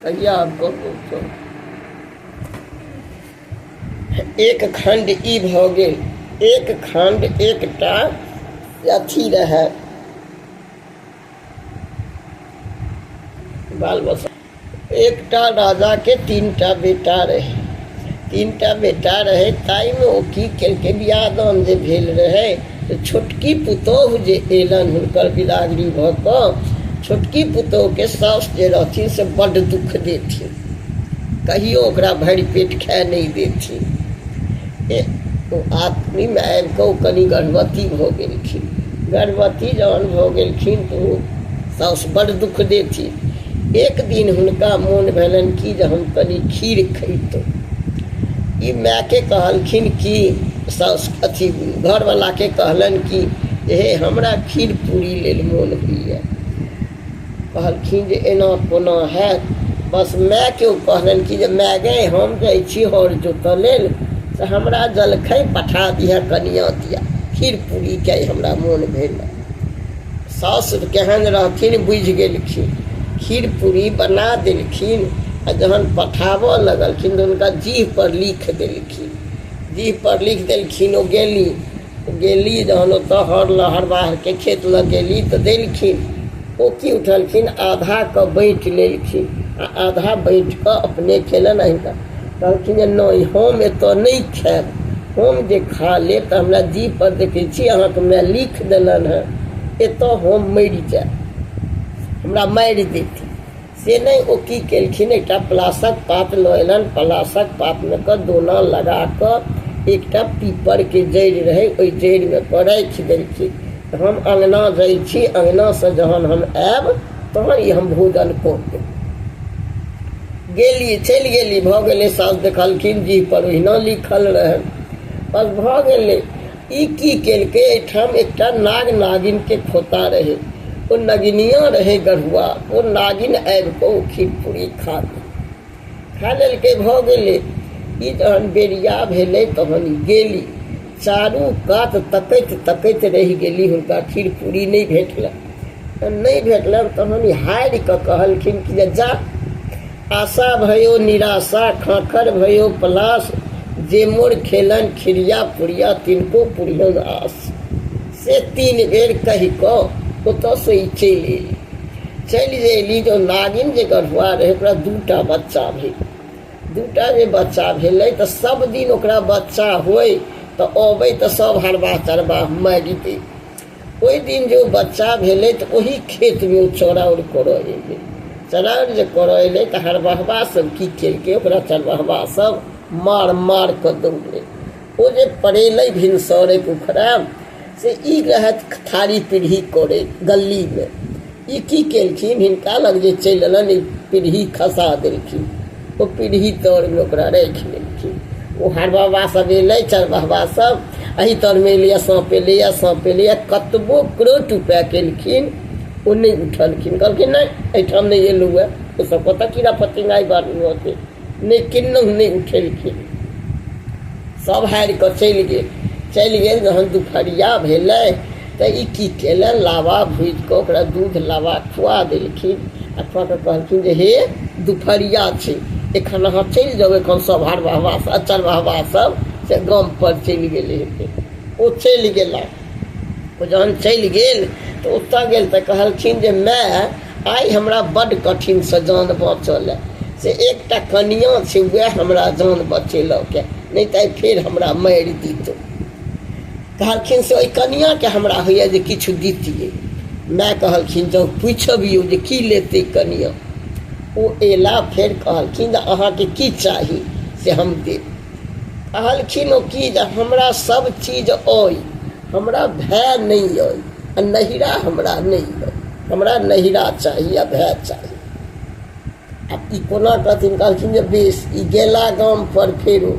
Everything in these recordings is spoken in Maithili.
कहिया आब कहू तो एक खण्ड ई भऽ गेल। एक खण्ड एकटा अथी रहै बाल बच्चा। एकटा राजाके तीनटा बेटा रहै। तीनटा बेटा रहै, ताहिमे ओ की केलकै, बियाह दान जे भेल रहै तऽ छोटकी पुतोहु जे एलनि हुनकर बिदागरी भऽ कऽ, छोटकी पुतोहुके साउस जे रहथिन से बड्ड दुःख देथिन, कहियो ओकरा भरि पेट खाय नहि देथिन। ओ आदमीमे आबि कऽ ओ कनि गर्भवती भऽ गेलखिन। गर्भवती जहन भऽ गेलखिन तऽ ओ साउस बड्ड दुःख देथिन। एक दिन हुनका मोन भेलनि कि जे हम कनि खीर खैतहुँ। ई मायके कहलखिन कि साउस अथी घरवलाके कहलनि कि जे हे हमरा खीर पूरी लेल मोन होइए। कहलखिन जे एना कोना हैत। बस मायके ओ कहलनि कि जे माय गै, हम जाइ छी हर जोतऽ लेल, से हमरा जलखै पठा दिहऽ कनियाँ दिया, खीर पूरीके आइ हमरा मोन भेल। साउस केहन रहथिन बुझि गेलखिन। खीर पूरी बना देलखिन आ जहन पठाबऽ लगलखिन तऽ हुनका जीहपर लिख देलखिन। जीहपर लिख देलखिन, ओ गेली। गेली जहन ओतऽ हर लऽ हरबाहके खेत लग गेली तऽ देलखिन। ओ की उठलखिन, आधाके बाँटि लेलखिन आ आधा बाँटि कऽ अपने खेलनि। आ हिनका कहलखिन जे नहि, हम एतऽ नहि खायब, हम जे खा लेब तऽ हमरा जीहपर देखै छी अहाँके माय लिख देलनि हेँ, एतऽ हम मरि जायब, हमरा मारि देती। से नहि, ओ की केलखिन, एकटा पलासक पात लऽ अयलनि। पलासक पातमे कऽ दोना लगा कऽ एकटा पीपरके जड़ि रहै, ओहि जड़िमे कऽ राखि देलखिन। हम अङ्गना जाइ छी, अङ्गनासँ जहन हम आयब तहन ई हम भोजन कऽ लेब। गेली, चलि गेली, भऽ गेलै। साउस देखलखिन, जीहपर ओहिना लिखल रहनि। बस भऽ गेलै। ई की केलकै, एहिठाम एकटा नाग नागिनके खोता रहै। ओ नगिनिया रहै गढ़ुआ, ओ नागिन आबि कऽ ओ खीर पूरी खा गेल, खा लेलकै, भऽ गेलै। ई जहन बेरिया भेलै तहन ई गेली, चारू कात तकैत तकैत रहि गेली, हुनका खीर पूरी नहि भेटलनि। नहि भेटलनि तहन ई हारि कऽ कहलखिन कि जे जा, आशा भयो निराशा, खाखर भयो पलास, जे मोर खेलन खिरिया पुरिया, तिनको पुरियन आस। से तीन बेर कहि कऽ ओतऽसँ ई चलि एली। चलि जे एली तऽ नागिन जे गढ़ुआ रहै, ओकरा दूटा बच्चा भेल। दूटा जे बच्चा भेलै तऽ सब दिन ओकरा बच्चा होइ तऽ अबै तऽ सब हरबाह चरबाह मारि दै। ओहि दिन जे ओ बच्चा भेलै तऽ ओही खेतमे ओ चराउर करऽ एलै। चराउर जे करऽ एलै तऽ हरबहबा सब की केलकै, ओकरा चरबहबा सब मार मार कऽ दौड़लै। ओ जे पड़ेलै भिनसरे उखड़ा से ई रहथि थारी पीढ़ी करै गल्लीमे। ई की केलखिन, हिनका लग जे चलि एलनि ई पीढ़ी खसा देलखिन, ओ पीढ़ी तरमे ओकरा राखि लेलखिन। ओ हरबहबा सब एलै, चरबहबा सब एहि तरमे एलैए, साँप एलैए, साँप एलैए। कतबो क्रोट उपाय केलखिन, ओ नहि उठलखिन। कहलखिन नहि, एहिठाम नहि एलहुँ हेँ, ओ सब कतऽ कीड़ा फतिंगा एहि बारेमे होतै नहि, किन्नहुँ नहि उठेलखिन। सब हारि कऽ चलि गेल। चलि गेल, जहन दुपहरिया भेलै तऽ ई की केलनि, लावा भुजि कऽ ओकरा दूध लावा खुआ देलखिन आ खुआ कऽ कहलखिन जे हे दुपहरिया छै, एखन अहाँ चलि जाउ, एखन सब हरबहबा चरबहबा सब से गाम पर चलि गेल हेतै। ओ चलि गेला। ओ जहन चलि गेल तऽ ओतऽ गेल तऽ कहलखिन जे माय, आइ हमरा बड्ड कठिनसँ जान बाँचल हए, से एकटा कनिआँ छै, उएह हमरा जान बचेलक हए, नहि तऽ आइ फेर हमरा मारि दितौ। कहलखिन से ओहि कनिआँके हमरा होइए जे किछु दितियै। माय कहलखिन जाउ पूछि अबियौ जे की लेतै कनिआँ। ओ एला, फेर कहलखिन जे अहाँके की चाही से हम देब। कहलखिन ओ की जे हमरा सब चीज अइ, हमरा भाय नहि अइ आ नहिरा हमरा नहि अइ, हमरा नहिरा चाही आ भाय चाही। आब ई कोना कहथिन? कहलखिन जे बेस। ई गेला गाम पर, फेरो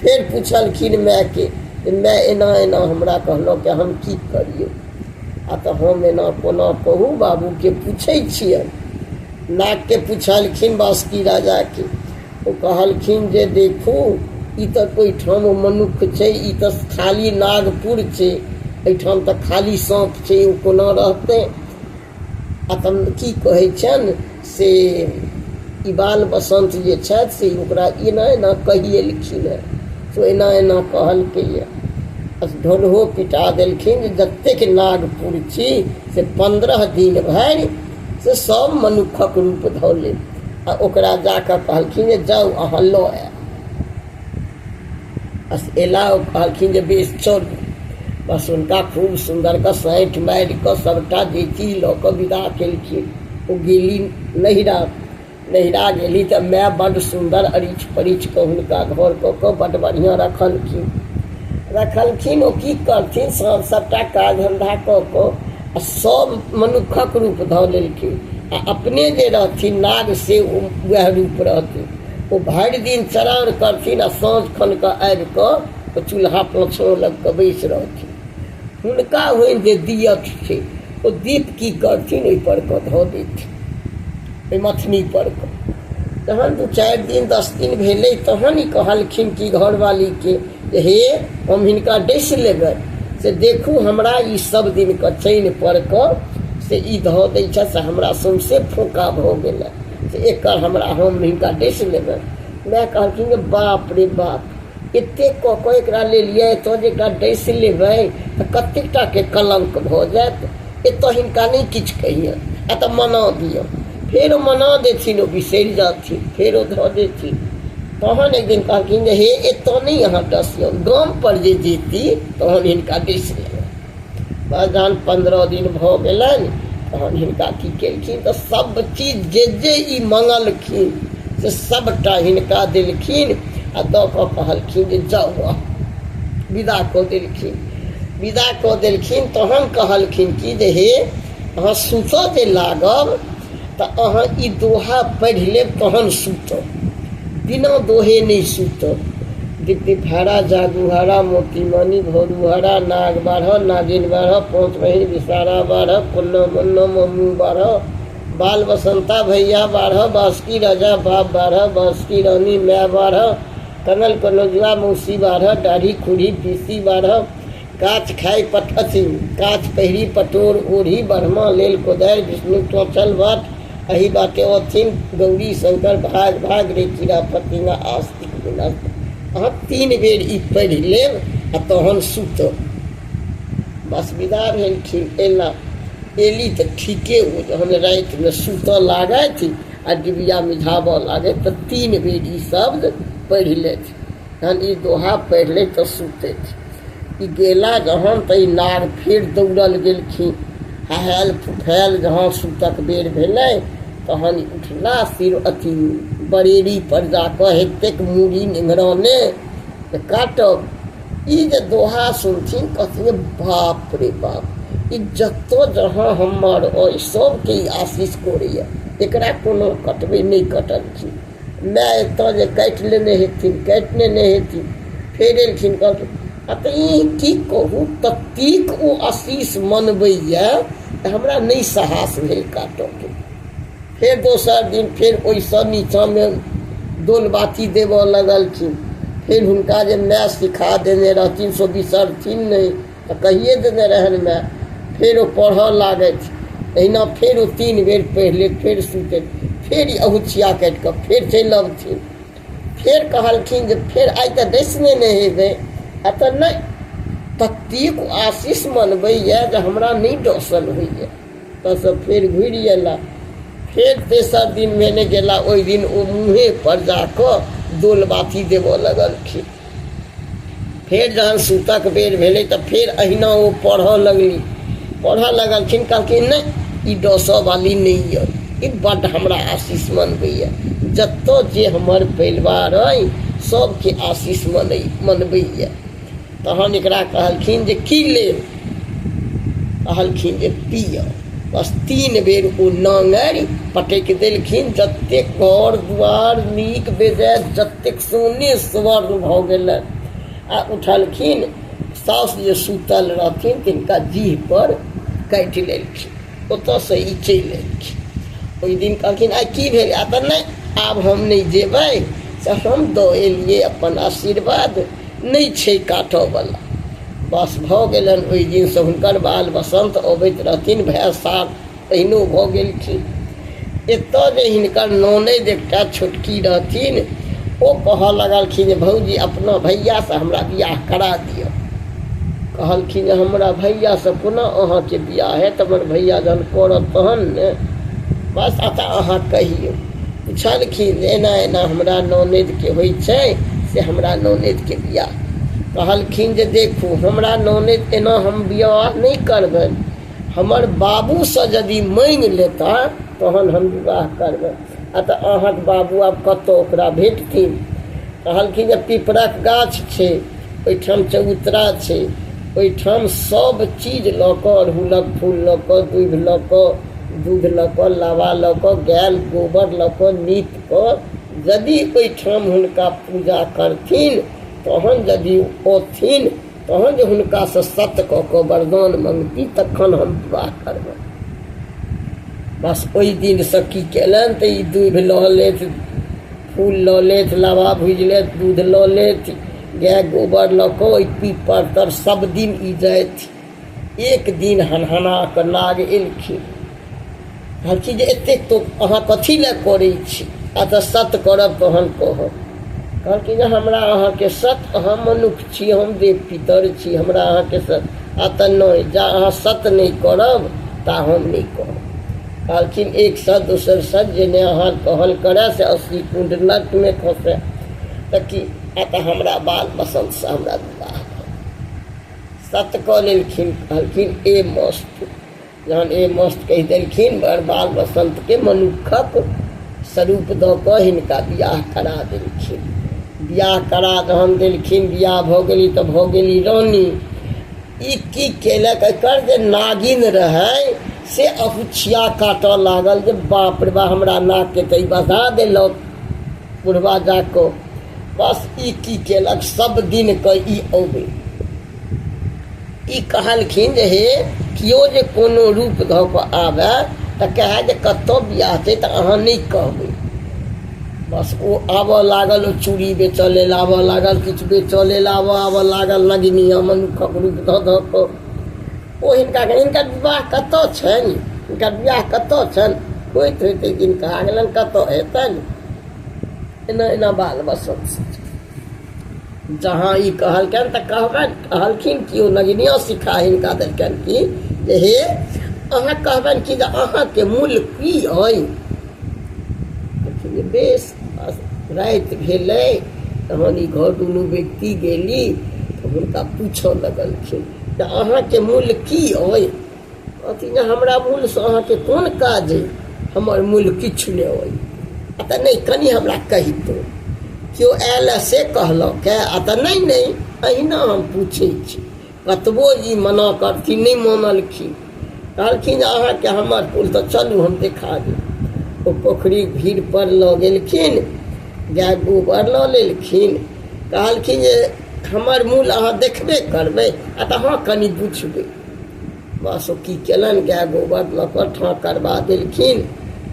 फेर पुछलखिन मायके जे माय, एना एना हमरा कहलक कि हम की करियौ? आ तऽ हम एना कोना कहू, बाबूके पूछै छियनि। नागके पुछलखिन बासुकी राजाके। ओ कहलखिन जे देखू, ई तऽ ओहिठाम मनुक्ख छै, ई तऽ खाली नागपुर छै, एहिठाम तऽ खाली साँप छै, ओ कोना रहतै? आ तब की कहै छनि से ई बाल बसन्त जे छथि से ओकरा एना एना कहि एलखिन हेँ, से एना एना कहलकैए। ढोलहो पिटा देलखिन जे जतेक नागपुर छी से 15 दिन भरि से सब मनुक्खक रूप धऽ लेब। आ ओकरा जाकऽ कहलखिन जे जाउ अहाँ लऽ आयब। बस एला, ओ कहलखिन जे बेस चलू। बस हुनका खूब सुन्दरके साँठि मारिकऽ सभटा जे चीज लऽ कऽ विदा केलखिन। ओ गेली नैहरा। नैहरा गेली तऽ माय बड्ड सुन्दर अरिछ परिछ कऽ हुनका घर कऽ कऽ बड्ड बढ़िआँ रखलखिन रखलखिन। ओ की करथिन, सभटा काज धन्धा कऽ कऽ आ सभ मनुक्खक रूप धऽ लेलखिन आ अपने जे रहथिन नाग से ओ वएह रूप रहथिन। ओ भरि दिन चरान करथिन आ साँझ खन कऽ आबि कऽ ओ चूल्हा पोछो लग कऽ बैस रहथिन। हुनका होइन जे दियत छै, ओ दीप की करथिन, ओहिपर कऽ धऽ देथिन, ओहि मथनी पर कऽ। तहन 2-4 दिन 10 दिन भेलै, तहन ई कहलखिन कि घरवालीके जे हे हम हिनका डसि लेबै, से देखू हमरा ई सब दिनके चैन पर कऽ से ई धऽ दै छथि, से हमरा सौंसे फोका भऽ गेल, से एकर हमरा हम हिनका डसि लेबै। माय कहलखिन जे बाप रे बाप, एतेक कऽ कऽ एकरा लेलियै, एतऽ जे एकरा डसि लेबै तऽ कतेक टाके कलङ्क भऽ जायत। एतऽ हिनका नहि किछु कहियनि, आ तऽ मना दिअ। फेर ओ मना देथिन, ओ बिसरि जाथिन, फेर ओ धऽ देथिन। तहन एक दिन कहलखिन जे हे एतऽ नहि अहाँ डसियौन, गामपर जे जेती तहन हिनका डसि लेबै। बस जहन 15 दिन भऽ गेलनि तहन हिनका की केलखिन तऽ सब चीज जे जे ई मङ्गलखिन से सबटा हिनका देलखिन आ दऽ कऽ कहलखिन जे जाउ अहाँ, विदा कऽ देलखिन। विदा कऽ देलखिन तहन कहलखिन कि जे हे अहाँ सुतऽ जे लागब तऽ अहाँ ई दोहा पढ़ि लेब तहन सुतब, बिना दोहे नहि सुतब। दीप हरा जागुहारा मोती मणि भोरुहारा नाग बारह नागिन बारह पाँच बहिन विसारा 12 कोन्ना मन्ना मम्मू 12 बाल बसंता भैया 12 बासकी राजा बाप 12 बासकी रानी my 12 कनल कनौजुआ मौसी 12 दाढ़ी खुड़ी पीसी 12 काच खाइ पट अथी काच पहिरी पटोर ओढ़ी ब्रह्मा लेल कोदारि विष्णु चौचल बाट एहि बाटे अथिन गौरी शंकर भाग भाग रे कीड़ा फतिंगा आस्तिक विनष्ट। अहाँ 3 बेर ई पढ़ि लेब आ तहन सुतब। बस विदा भेलखिन, एला एली तऽ ठीके ओ जहन रातिमे सुतऽ लागथि आ डिबिया मिझाबऽ लागथि तऽ 3 बेर ई शब्द पढ़ि लेथि। जहन ई दोहा पढ़ि लैत तऽ सुतथि। ई गेला जहन तऽ ई नाग फेर दौड़ल गेलखिन, हहायल फुफायल। जहाँ सुतक बेर भेलै तहन उठला, सिर अथी बरेरी पर जाकऽ एतेक मूड़ी निंघराने काटब। ई जे दोहा सुनथिन कहथिन बाप रे बाप, ई जतऽ जहाँ हमर अइ सबके ई आशीष करैए, एकरा कोनो कटबै नहि कटलखिन। माय एतऽ जे काटि लेने हेथिन, काटि लेने हेथिन। फेर एलखिन, कहलखिन आ तऽ ई की कहू, ततेक ओ आशीष मनबैए तऽ हमरा नहि साहस भेल काटऽके। फेर दोसर दिन फेर ओहिसँ नीचाँमे दोलबाती देबऽ लगलखिन। फेर हुनका जे माय सिखा देने रहथिन से बिसरथिन नहि, तऽ कहिए देने रहनि माय। फेर ओ पढ़ऽ लागथि, एहिना फेर ओ 3 बेर पढ़ि लेत, फेर सुतथि, फेर ई अहुछिया काटि कऽ फेर चलि अबथिन। फेर कहलखिन जे फेर आइ तऽ डसने नहि हेबै, आ तऽ नहि, ततेक आशीष मनबैए जे हमरा नहि डसल होइए। तऽसँ फेर घुरि अयला। फेर तेसर दिन भेने गेला, ओहि दिन ओ मुँहे पर जाकऽ दोलबाती देबऽ लगलखिन। फेर जहन सुतक बेर भेलै तऽ फेर अहिना ओ पढ़ऽ लगली। पढ़ऽ लगलखिन, कहलखिन नहि ई डसऽ वाली नहि यऽ, ई बड्ड हमरा आशीष मनबैए, जतऽ जे हमर परिवार अइ सबके आशीष मनबैए। तहन एकरा कहलखिन जे की लेब, कहलखिन जे पिअ। बस 3 बेर ओ नाङरि पटकि देलखिन, जतेक घर दुआर नीक बेजाय जतेक सोने स्वर्ण भऽ गेलनि। आ उठलखिन, साउस जे सुतल रहथिन तिनका जीह पर काटि लेलखिन, ओतऽसँ ई चलि एलखिन। ओहि दिन कहलखिन आइ की भेल, आ तऽ नहि आब हम नहि जेबै, से हम दऽ एलियै अपन आशीर्वाद, नहि छै काटऽवला। बस भऽ गेलनि। ओहि दिनसँ हुनकर बाल बसन्त अबैत रहथिन, भाय साल पहिनो भऽ गेलखिन। एतऽ जे हिनकर ननैद एकटा छोटकी रहथिन, ओ कहऽ लगलखिन जे भौजी, अपना भैयासँ हमरा बियाह करा दिअ। कहलखिन जे हमरा भैयासँ कोना अहाँके बियाह हैत? हमर भैया जहन करत तहन ने। बस, अच्छा, अहाँ कहियौ। पुछलखिन जे एना एना हमरा ननैदके होइ छै, से हमरा ननैदके बियाह। कहलखिन जे देखू, हमरा ननैद एना हम बियाह नहि करबनि, हमर बाबूसँ यदि माँगि लेता तहन हम विवाह करबै। आ तऽ अहाँके बाबू आब कतऽ ओकरा भेटथिन? कहलखिन जे पिपरक गाछ छै, ओहिठाम चबूतरा छै, ओहिठाम सब चीज लऽ कऽ, अड़हुलक फूल लऽ कऽ, दूभि लऽ कऽ, दूध लऽ कऽ, लावा लऽ कऽ, गाय गोबर लऽ कऽ नीप कऽ यदि ओहिठाम हुनका पूजा करथिन, तहन यदि औथिन, तहन जे हुनकासँ सत्य कऽ कऽ वरदान मङ्गती, तखन हम विवाह करबनि। बस, ओहि दिनसँ की केलनि तऽ ई दूभि लऽ लेथि, फूल लऽ लेथि, लावा भुजि लेथि, दूध लऽ लेथि, गाय गोबर लऽ कऽ ओहि पीपर तर सब दिन ई जाथि। एक दिन हनहना कऽ नाग एलखिन। कहलखिन जे एतेक तो अहाँ कथी लए करै छी? आ तऽ सत्य करब तहन कहब। कहलखिन जे हमरा अहाँके सत्य, अहाँ मनुख छी, हम देव पितर छी, हमरा अहाँके सत्य? आ तऽ नहि, जा अहाँ सत्य नहि करब ता हम नहि कहब। कहलखिन एक सत्य, दोसर सत्य, जे नहि अहाँ कहल करए से 80 कुंड नर्कमे खसए। तऽ की? आ तऽ हमरा बाल बसन्तसँ हमरा विवाह। सत्य कऽ लेलखिन। कहलखिन ए मस्त। जहन ए मस्त कहि देलखिन, बड़ बाल बसन्तके मनुक्खक स्वरूप दऽ कऽ हिनका बियाह करा देलखिन। बियाह करा जहन देलखिन, बियाह भऽ गेली तऽ भऽ गेली रानी। ई की केलक, एकर जे नागिन रहै से अहुछिया काटऽ लागल जे बाप रे बा, हमरा नाकके तऽ ई बसा देलक बुढ़वा जा कऽ। बस, ई की केलक, सब दिन के ई अबै। ई कहलखिन जे हे, केओ जे कोनो रूप धऽ कऽ आबय तऽ कहए जे कतऽ बियाह छै, तऽ अहाँ नहि कहबै। बस, ओ आबऽ लागल। ओ चूड़ी बेचऽ लेल आबऽ लागल, किछु बेचऽ लेल आबऽ लागल, नगिनिया मनुखक रूप धऽ धऽ कऽ। ओ हिनका, हिनकर विवाह कतऽ छनि, हिनकर बियाह कतऽ छनि? होइत होइत एक दिन कहा गेलनि, कतऽ हेतनि? एना एना बाल बसंत। जहाँ ई कहलकनि तऽ कहबनि, कहलखिन कि ओ नगिनिया सिखा हिनका देलकनि कि जे हे, अहाँ कहबनि कि जे अहाँके मूल्य की अइ? कहलखिन जे बेस। राति भेलै, तहन ई घर दुनू व्यक्ति गेली तऽ हुनका पूछऽ लगलखिन जे अहाँके मूल्य की अइ? कहथिन जे हमरा मूल्यसँ अहाँके कोन काज अइ? हमर मूल्य किछु नहि अइ। आ तऽ नहि, कनि हमरा कहितो केओ आयल से कहलक? आ तऽ नहि नहि, अहिना हम पूछै छी। कतबो ई मना करथिन, नहि मानलखिन। कहलखिन जे अहाँके हमर पुल तऽ चलू, हम देखा देब। ओ पोखरिक भीड़ पर लऽ गेलखिन, गाय गोबर लऽ लेलखिन। कहलखिन जे हमर मूल अहाँ देखबे करबै? आ तऽ हँ, कनि बुझबै। बस, ओ की केलनि, गाय गोबर लऽ कऽ ठाँ करबा देलखिन।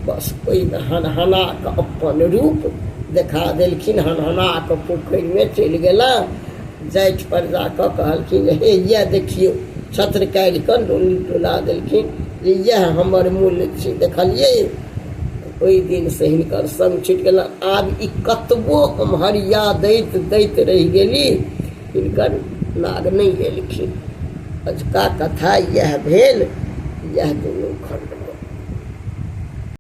बस, ओहिमे हनहना कऽ अपन रूप देखा देलखिन। हनहना कऽ पोखरिमे चलि गेला। जाठि पर जा कऽ कहलखिन, हे, इएह देखियौ। छत्र काढ़ि कऽ डोली डोला देलखिन जे इएह हमर मूल्य छी, देखलियै? ओहि दिनसँ हिनकर संग छुटि गेलनि। आब ई कतबो ओम्हरिया दैत दैत रहि गेली, हिनकर नाग नहि एलखिन। अजुका कथा इएह भेल, इएह दुनू खण्ड।